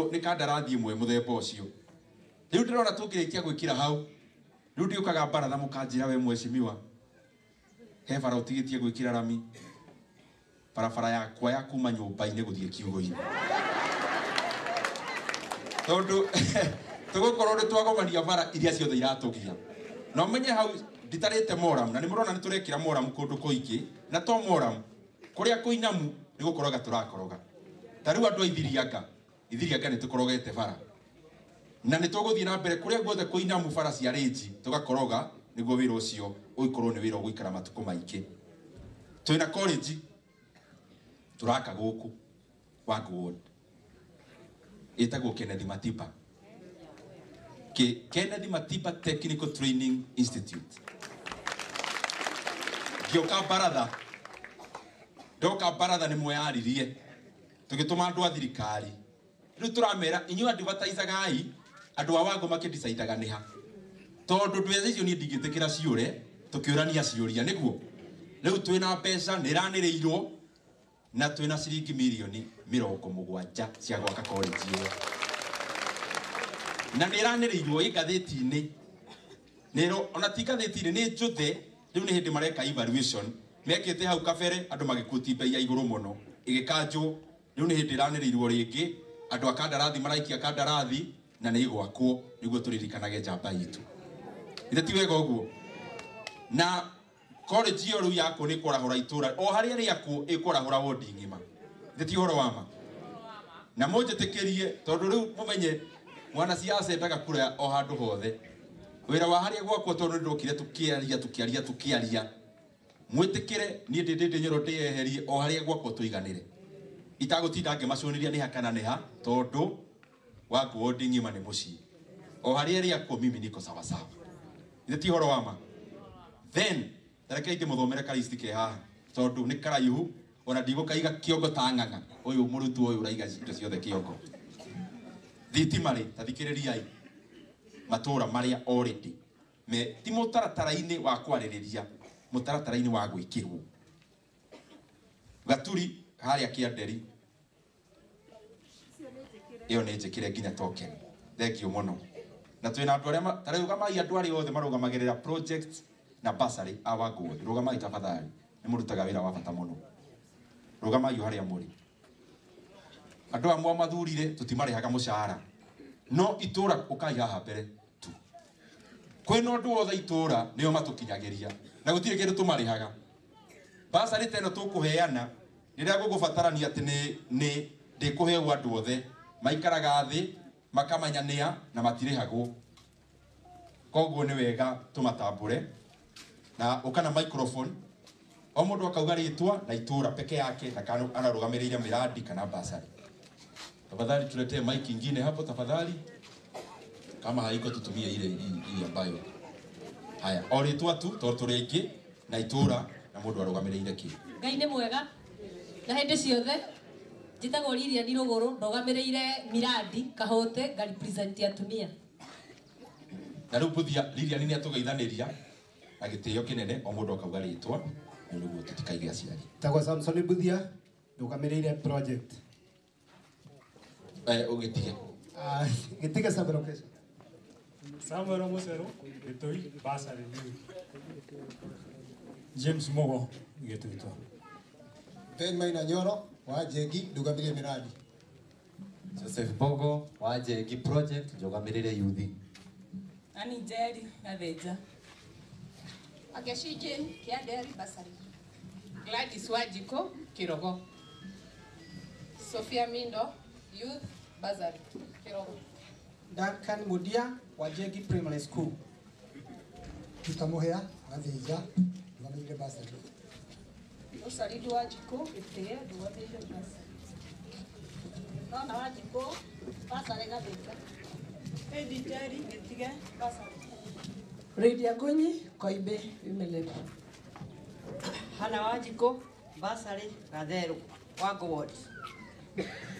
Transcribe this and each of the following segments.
Koguo nĩ kandarathi ĩmwe mũthemba ũcio. Rĩu ndĩrona tũngĩrĩkia gwĩkĩra hau, rĩu ndiũkaga baratha mũkanjĩra we mheshimiwa, he bara ũtigĩtie gwĩkĩra rami barabara yakwa ya kuma nyũmba-inĩ gũthiĩ kiugũ-inĩ. Tondũ tũgũkorwo nĩ twagomania bara iria ciothe iratũgia. Na ũmenye hau nditarĩte moram, na nĩ mũrona nĩ tũrekĩra moram kũndũ kũingĩ, na to moram, kũrĩa kũinamu nĩ gũkoroga tũrakoroga. Ta rĩu andũ a Ithirianga, Ithirianga nĩ tũkorogete bara. Na nĩ tũgũthiĩ na mbere kũrĩa guothe kũinamu bara cia rĩnji tũgakoroga nĩguo wĩra ũcio ũikorwo nĩ wĩra ũgũikara matukũ maingĩ. Twĩna college tũraka gũkũ Wangu Ward, ĩtagwo Kenneth Matiba. Kenneth Matiba Technical Training Institute. Ngĩũka baratha, ndoka baratha nĩ mweyaririe, tũgĩtũma andũ a thirikari. Rĩu tũramera inyuĩ advertisagai andũ a Wangu makĩdecidaga nĩ ha. Tondũ mbeca icio niĩ ndingĩtĩkĩra ciũre, tũkĩũrania ciũria nĩguo. Rĩu twĩna mbeca nĩ ĩranĩrĩirwo na twĩna ciringi mirioni 70 cia gwaka college ĩyo. Na nĩ ĩranĩrĩirwo ĩ ngathĩti-inĩ. Nĩ ona ti ngathĩti-inĩ nĩ njũthe, rĩu nĩ hĩndĩ mareka evaluation. Mekĩte hau kabere andũ magĩkuti bei ya igũrũ mũno, ĩgĩkanjwo. Rĩu nĩ hĩndĩ ĩranĩrĩirwo rĩngĩ, andũ a kandarathi maraikia kandarathi na nĩ ĩgwakwo nĩguo tũririkanage njamba itũ. Ithe ti wega ũguo? Na college ĩyo rĩu yakwo nĩ kwarahũra itũra, o harĩa rĩakwo ĩkwarahũra wodi ng'ima. Ithe ti ũhoro wa ma? Na mũnjĩtĩkĩrie tondũ rĩu mũmenye mwana siasa endaga kura o handũ hothe. Wĩra wa harĩa gwakwo tondũ nĩ ndokire tũkĩaria tũkĩaria tũkĩaria. Mwĩtĩkĩre niĩ ndĩ ndĩ Nyoro ndĩyeherie o harĩa gwakwo tũiganĩre. Itagũtinda ngĩmacũnĩria nĩ ha kana nĩ ha tondũ Wangu wodi ng'ima nĩ mũciĩ. O harĩa rĩakwo mimi niko sawa sawa. Ithe ti ũhoro wa ma? Then reke ndĩmũthomere ka list ke haha tondũ nĩ karaihu ona ndigũkaiga kĩongo ta ng'ang'a. Ũyũ mũrutwo ũyũ ũraiga indo ciothe kĩongo. Thitima rĩ, ta thikĩrĩriai matũra marĩa already me ti mũtaratara-inĩ wa kwarĩrĩria, mũtaratara-inĩ wa gwĩkĩrwo. Gaturi harĩa Kĩanderi, ĩyo nĩ njĩkĩre nginya token. Thank you mũno. Na twĩna andũ arĩa ta rĩu rũgamai andũ arĩa othe marũgamagĩrĩra project na bursary a Wangu Ward. Rũgamai tafadhali, nĩ mũrutaga wĩra wa bata mũno. Rũgamai o harĩa mũrĩ. Andũ amwe mathurire tũtimarĩhaga mũcara, no itũra ũkai haha mbere tu. Kwĩna ũndũ wothe itũra nĩo matũkinyagĩria na gũtirĩ kĩndũ tũmarĩhaga. Bursary ta ĩno tũkũheana rĩrĩa gũgũbatarania atĩ nĩ ndĩkũheo andũ othe maikaraga thĩ makamenya nĩa na matirĩhagwo. Koguo nĩ wega tũmatambũre na ũka na microphone o mũndũ akauga rĩtwa na itũra peke yake na kana ararũgamĩrĩire miradi kana bursary. Tafadhali tuletee mic ingine hapo tafadhali. Kama haiko tutumie ile ile ambayo. Haya, o rĩtwa tu tondũ tũrĩ aingĩ na itũra na mũndũ arũgamĩrĩire kĩ. Ngai nĩ mwega na hĩndĩ ciothe. Njĩtagwo Lilian Rũgũrũ, ndũgamĩrĩire miradi Kahũte, nga represent atumia. Na rĩu Mbuthia, Lilian nĩ atũgeithanĩria na gĩtĩo kĩnene o mũndũ akauga rĩtwa nĩguo tũtikaige aciari. Njĩtagwo Samson Mbuthia, ndũgamĩrĩire project. Ũgĩtige. Gĩtige sub location. Samuel Musero, Gĩtui, bursary. James Mugo, Gĩtutu. Ben Maina Nyoro, wa Njegi, ndũgamĩrĩire miradi. Joseph Bogo, wa Njegi project, ndũgamĩrĩire youth. Ani Njeri, Gathĩnja. Ageshi Jane, Kĩanderi, bursary. Gladys Wajiko, Kirogo. Sophia Mindo, youth, bursary, Kirogo. Duncan Mudia, wa Njegi Primary School. Peter Muhea, Gathĩnja, ndũgamĩrĩire bursary. Rosalie Wajiko, Gĩtĩe, ndũgamĩrĩire bursary. Rona Wajiko, bursary, Gathĩnja. Eddie Njeri, Gĩtige, bursary. Lydia Ngunyi, Koimbi, Women. Hana Wajiko, bursary, Gatheru, Wangu Ward.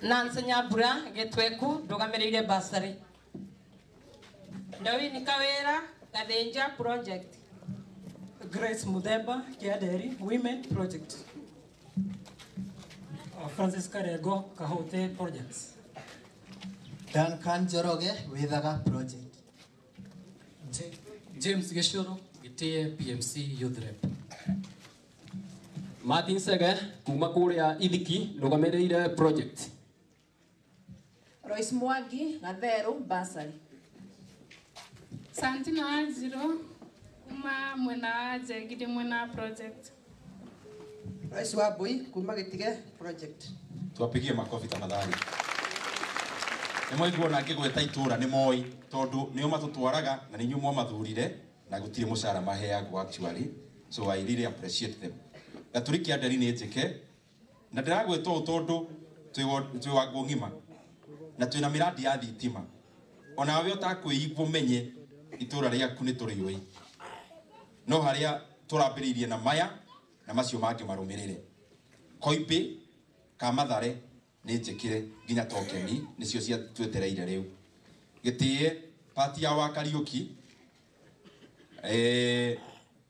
Nancy Nyambura, Gĩtweku, ndũgamĩrĩire bursary. Ndowini Kawira, Gathĩnja project. Grace Muthemba, Kĩanderi, Women Project. Francis Karego, Kahũte Projects. Duncan Njoroge, Withaga Project. James Gishuru, Gitie PMC Youth Rep. Martin Sege, kuma kuria Ithiki, ndugamiriire project. Royce Mwangi, Gatheru, Basari. Santina Wanjiru, kuma mwena wa Njengiri mwena project. Royce Wambui, kuma Gitige project. Tuwapigie makofi tafadhali. Nĩ mwaigua ona ngĩgweta itũra nĩ moĩ tondũ nĩo matũtwaraga na nĩ inyuĩ mwamathurire na gũtirĩ mũcara maheagwo actually, so I really appreciate them. Gaturi kĩa Nderi nĩ njĩke na ndĩragwĩta ũũ tondũ twĩ Wangũ ng'ima na twĩna mĩrandi ya thitima, onawe ũtakwĩigua ũmenye itũra rĩaku nĩ tũrĩũĩ, no harĩa tũrambĩrĩirie na maya na macio mangĩ marũmĩrĩre. Koimbĩ ka Mathare nĩ njĩkĩre nginya tokeni nĩcio cia twetereire rĩu. Gĩtĩe pati ya wa Kariũki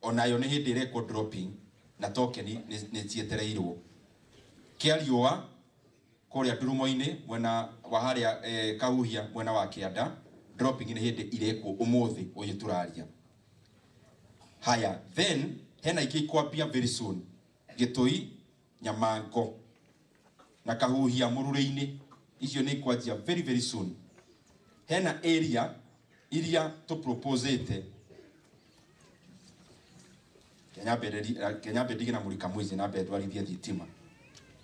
onayo nĩ hĩndĩ ĩrekwo dropping na tokeni nĩ cietereirwo. Kĩa Riũa kũrĩa Ndurumo-inĩ mwena wa harĩa Kahuhia mwena wa Kĩanda, dropping nĩ hĩndĩ irekwo ũmũthĩ ũyũ tũraria. Haya, then hena ingĩ ikwambia very soon. Gĩtũi, Nyamango na Kahuhia Mũrurĩ-inĩ, icio nĩ ikwanjia very very soon. Hena area iria tũproposĩte Kenya ndige na Mũrika Mwizi na mbe ndwarithie thitima.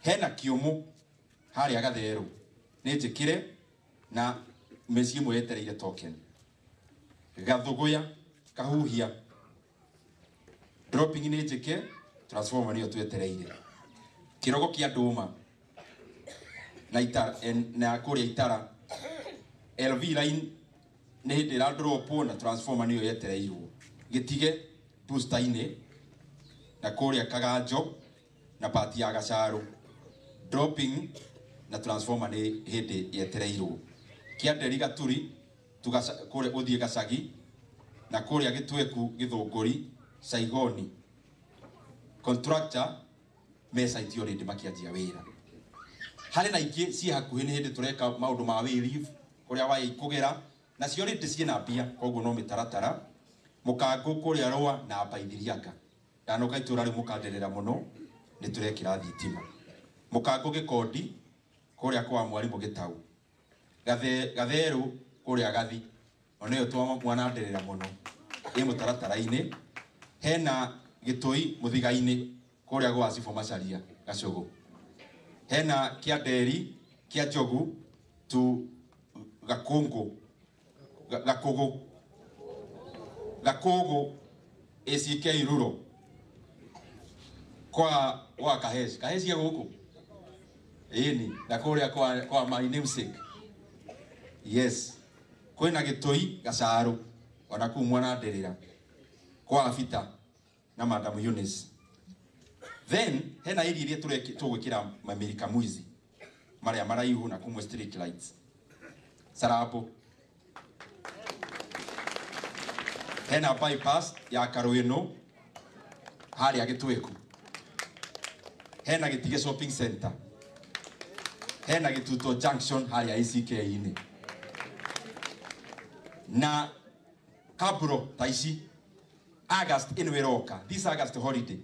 Hena Kĩũmũ harĩa Gatheru nĩ njĩkĩre na mĩciĩ ĩmwe yetereire token. Gathũgũya, Kahuhia dropping nĩ njĩke, transformer nĩyo twetereire. Kĩrogo kĩa Ndũma na itara na kũrĩa Itara LV line nĩ hĩndĩ ĩra dropwo na transformer nĩyo yetereirwo. Gĩtige booster-inĩ na kũrĩa Kaganjo na pati ya Gacarũ dropping na transformer nĩ hĩndĩ yetereirwo. Kĩa Nderi Gaturi kũrĩa ũthiĩ Gacagi na kũrĩa Gĩtweku Gĩthũngũri Saigoni contractor me site already makĩanjia wĩra. Harĩ na ingĩ ciĩ hakuhĩ nĩ hĩndĩ tũreka maũndũ ma way leave kũrĩa waya ikũgera na cio already ciĩna mbia, koguo no mĩtaratara. Mũkango kũrĩa Rũa na Mbaithirianga, ndanoka itũra rĩu mũkanderera mũno nĩ tũrekĩra thitima. Mũkango Gĩkondi kũrĩa kwa Mwarimũ Gĩtau, Gatheru kũrĩa Gathi ona ĩyo twa mwananderera mũno ĩ mũtaratara-inĩ. Hena Gĩtũi Mũthiga-inĩ kũrĩa gwa Cibũ Macharia Gacũgũ. Hena kĩa Nderi kĩa Njogu tu Gakũngũ Gakũgũ Gakũgũ ACK Ruro kwa wa Kaheshi Kaheshi ya gũkũ ĩni na kũrĩa kwa my namesake. Yes, kwĩna Gĩtũi Gacarũ ona kũu mwananderera kwa Abita na Madam Eunice. Then hena iria iria tũgwĩkĩra Mamerika Mwizi marĩa maraihu na kumwe street lights Sarabo. Hena bypass ya Karũĩnũ harĩa Gĩtweku. Hena Gĩtige shopping center. Hena Gĩtuto junction harĩa ACK-inĩ. Na Kaburo ta ici August ĩno ĩroka, this August holiday,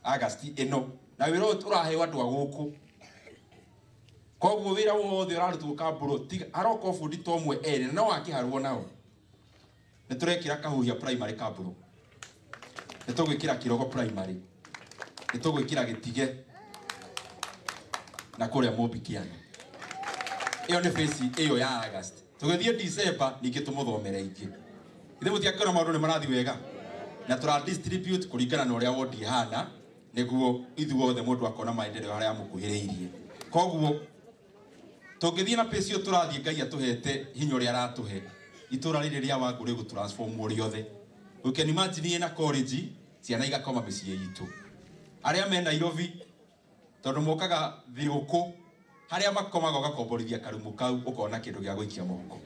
August ĩno na wĩra ũyũ tũraheo andũ a gũkũ, koguo wĩra wothe ũrarutwo Kaburo aroka bundi ta ũmwe erĩ no akĩharwo nao. Nĩ tũrekĩra Kahuhia primary Kaburo, nĩ tũgwĩkĩra Kĩrogo primary, nĩ tũgwĩkĩra Gĩtige na kũrĩa Mũmbi Kĩano. Ĩyo nĩ phase ĩyo ya August. Tũgĩthiĩ December ningĩ tũmũthomere ingĩ. Ithe mũtiakĩona maũndũ nĩ marathiĩ wega na tũra distribute kũringana na ũrĩa wodi ihana nĩguo ithuothe mũndũ akona maendeleo harĩa amũkuhĩrĩirie. Koguo tũngĩthiĩ na pace ĩyo tũrathiĩ, Ngai atũhete hinya ũrĩa aratũhe, itũra rĩrĩ rĩa Wangũ rĩgũ transform rĩothe. We can imagine ĩna college ciana igakoma mĩciĩ itũ. Arĩa me Nairobi tondũ mokaga thigũkũ harĩa makomaga ũgakomborithia karumu kau ũkona kĩndũ gĩa gũikia mũhuko.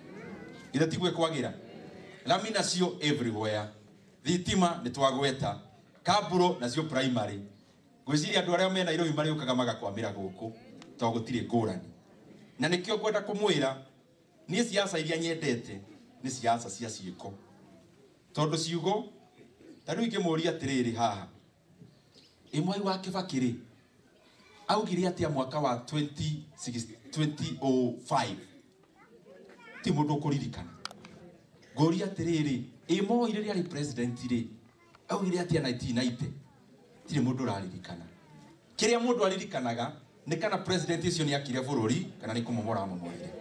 Ithe tiguo kwagĩra. Lami nacio everywhere. Thitima nĩ twagweta. Kaburo nacio primary. Ngwĩciria andũ arĩa me Nairobi marĩũkaga magakwamĩra gũkũ tondũ gũtirĩ ngũrani. Na nĩkĩo ngwenda kũmwĩra Niĩ siasa iria nyendete nĩ siasa cia ciĩko, tondũ ciugo ta rĩu ingĩmũria atĩrĩrĩ haha, ĩ Mwai wa Kĩbakĩ rĩ augire atĩa mwaka wa 2005? Ti mũndũ ũkũririkana. Ngũria atĩrĩrĩ, ĩ Moi rĩrĩa arĩ president rĩ augire atĩa 1990? Tirĩ mũndũ ũraririkana. Kĩrĩa mũndũ aririkanaga nĩ kana president ũcio nĩ akire bũrũri kana nĩ kũmomora amomorire.